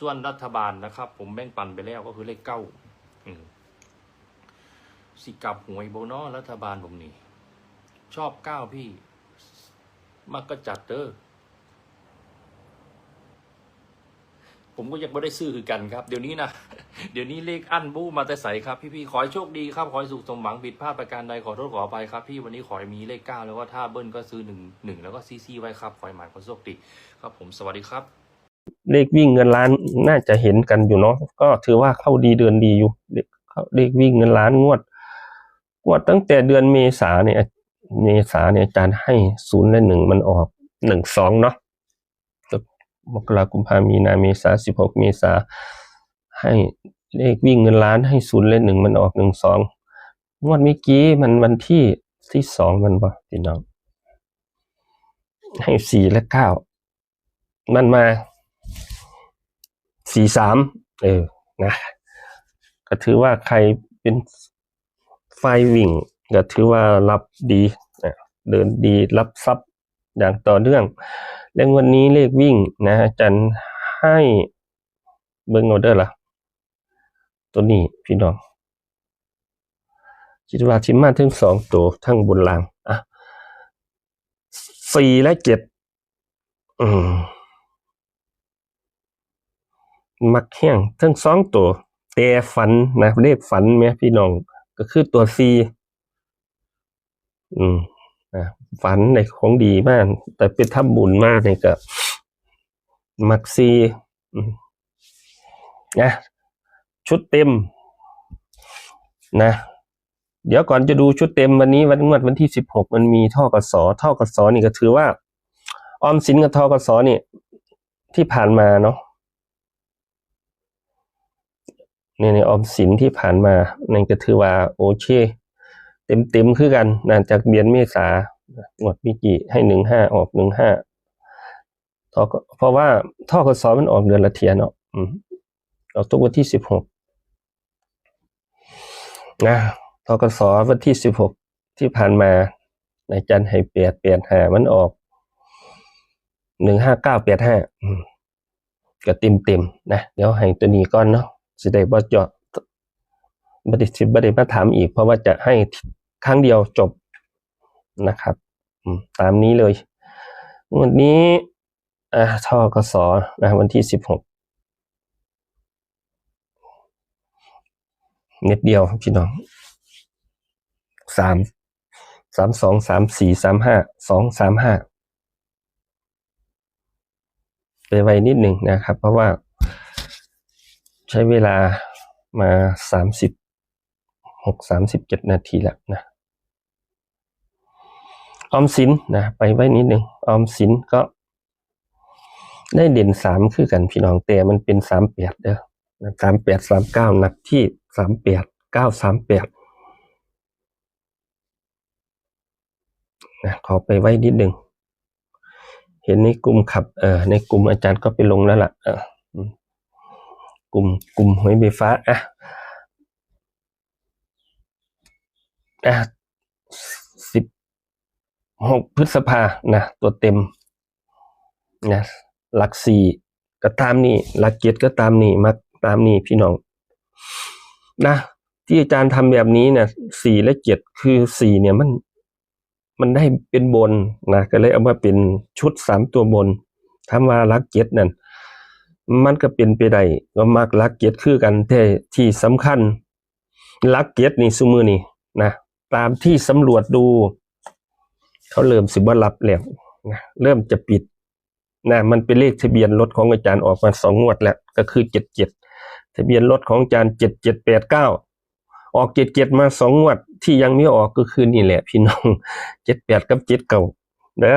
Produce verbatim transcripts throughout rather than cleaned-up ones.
ส่วนรัฐบาลนะครับ ผมแบ่งปันไปแล้วก็คือเลขเก้า อืม สิกลับหวยบ่เนาะ รัฐบาลผมนี่ ชอบเก้าพี่ มักก็จัดเด้อ ผมก็ยังไม่ได้ซื้อคือกันครับ เดี๋ยวนี้นะ เดี๋ยวนี้เลขอั้นบู้มาแต่ใสครับ พี่ๆ ขอให้โชคดีครับ ขอให้สุขสมหวัง ผิดพลาดประการใดขอโทษขออภัยครับพี่ วันนี้ขอให้มีเลขเก้า แล้วก็ถ้าเบิ้ลก็ซื้อหนึ่ง หนึ่ง แล้วก็ซีซีไว้ครับ ขอให้หมานขอโชคดีครับผม สวัสดีครับ เลขวิ่งเงินล้านน่าจะเห็นกันอยู่เนาะ ก็ถือว่าเข้าดีเดินดีอยู่ เลข เลขวิ่งเงินล้านงวด งวดตั้งแต่เดือนเมษาเนี่ย เมษาเนี่ยอาจารย์ให้ศูนย์และหนึ่ง มันออกหนึ่งสองเนาะ มกรา กุมภา มีนา เมษา สิบหก เมษา ให้เลขวิ่งเงินล้านให้ศูนย์และหนึ่ง มันออกหนึ่งสอง งวดเมื่อกี้มันวันที่ ที่สอง มันบ่พี่น้อง ให้สี่และเก้า มันมาสี่สาม เออ นะ ก็ถือว่าใครเป็นฝ่ายวิ่ง ก็ถือว่ารับดี นะ เดินดีรับทรัพย์อย่างต่อเนื่อง และงวดนี้เลขวิ่งนะ อาจารย์ให้เบิ่งเอาเด้อล่ะ ตัวนี้พี่น้อง คิดว่าสิมาทั้งสองตัวทั้งบนล่าง อ่ะ สี่และเจ็ด อืม มักแฮงทั้งสองตัว แต่ฝันนะ เลขฝันแม่พี่น้อง ก็คือตัวสี่ อืม นะ ฝันในของดีมาก แต่ไปทำบุญมาเนี่ยก็ มักสี่ อืม นะ ชุดเต็ม นะ เดี๋ยวก่อนจะดูชุดเต็มวันนี้ วันงวดวันที่ สิบหก มันมี ธ.ก.ส. ธ.ก.ส. นี่ก็ถือว่า ออมสินกับ ธ.ก.ส. นี่ ที่ผ่านมาเนาะ ใน ในออมสินที่ผ่านมา นั่นก็ถือว่า โอเค เต็มๆ คือกันนะ จากเดือนเมษา งวดเมื่อกี้ให้ หนึ่งห้า ออก หนึ่งห้า ธ.ก.- เพราะว่า ธ.ก.ส. มันออกเดือนละเทื่อเนาะ อืม ออกทุกวันที่ สิบหก นะ ธ.ก.ส. วันที่ สิบหก ที่ผ่านมา อาจารย์ให้ แปดแปดห้า มันออก หนึ่งห้าเก้าแปดห้า อืม ก็เต็มๆ นะ เดี๋ยวให้ตัวนี้ก่อนเนาะ สิได้บ่เจาะ บ่ได้ สิบ่ได้มาถามอีก เพราะว่าจะให้ครั้งเดียวจบนะครับ อืม ตามนี้เลย งวดนี้ อ่า ธ.ก.ส. นะ วันที่ สิบหก เม็ดเดียวพี่น้อง สาม สามสอง สามสี่ สามห้า สองสามห้า ไปไวนิดหนึ่งนะครับ เพราะว่าใช้เวลามา สามสิบหก สามสิบเจ็ด นาทีแล้วนะ ออมสินนะ ไปไวนิดหนึ่ง ออมสินก็ได้เด่นสามคือกันพี่น้อง แต่มันเป็น สามแปด เด้อ สามแปด สามเก้า หนักที่ สามแปด เก้า สามแปด นะ ขอไปไวนิดหนึ่ง เห็นในกลุ่มครับ เอ่อ ในกลุ่มอาจารย์ก็ไปลงแล้วล่ะ เอ่อ อืม กลุ่ม กลุ่มหวยไฟฟ้า อ่ะ อ่ะ สิบหก พฤษภานะ ตัวเต็มนะ หลักสี่ก็ตามนี่ หลักเจ็ดก็ตามนี่ มักตามนี่พี่น้องนะ ที่อาจารย์ทำแบบนี้นะ สี่และเจ็ด คือสี่เนี่ยมัน มันได้เป็นบนนะ ก็เลยเอามาเป็นชุดสามตัวบน ถามว่าหลักเจ็ดนั่น มันก็เป็นไปได้ ก็มักหลักเจ็ดคือกัน แต่ที่สำคัญ หลักเจ็ดนี่ซุมื้อนี่นะ ตามที่สำรวจดู เขาเริ่มสิบ่รับแล้วนะ เริ่มจะปิดนะ มันเป็นเลขทะเบียนรถของอาจารย์ออกมาสองงวดแล้ว ก็คือ เจ็ดเจ็ด ทะเบียนรถของอาจารย์ เจ็ดเจ็ดแปดเก้า ออก เจ็ดเจ็ด มาสองงวด ที่ยังไม่ออกก็คือนี่แหละพี่น้อง เจ็ดแปด กับ เจ็ดเก้า เด้อ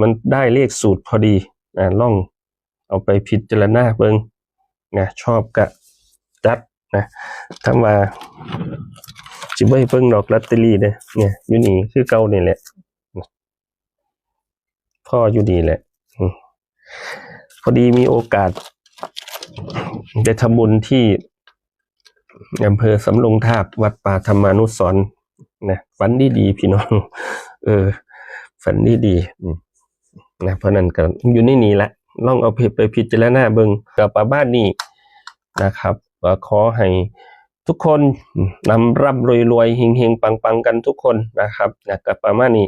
มันได้เลขสูตรพอดีนะ ลองเอาไปพิจารณาเบิ่งนะ ชอบก็จัดนะ ถามว่าสิบ่ให้เบิ่งดอกลอตเตอรี่เด้อ เนี่ย อยู่นี่คือเก่านี่แหละ พ่ออยู่นี่แหละ อืม พอดีมีโอกาส ได้ทำบุญที่อำเภอสำโรงทาบ วัดป่าธรรมานุสรณ์นะ ฝันดีๆ พี่น้อง เออ ฝันดีๆ อืม นะ เพราะนั้นก็อยู่ในนี่แหละ ลองเอาไปพิจารณาเบิ่ง ก็ประมาณนี้นะครับ ก็ขอให้ทุกคนร่ำร่ำรวยรวยๆ เฮงๆ ปังๆ กันทุกคนนะครับนะ ก็ประมาณนี้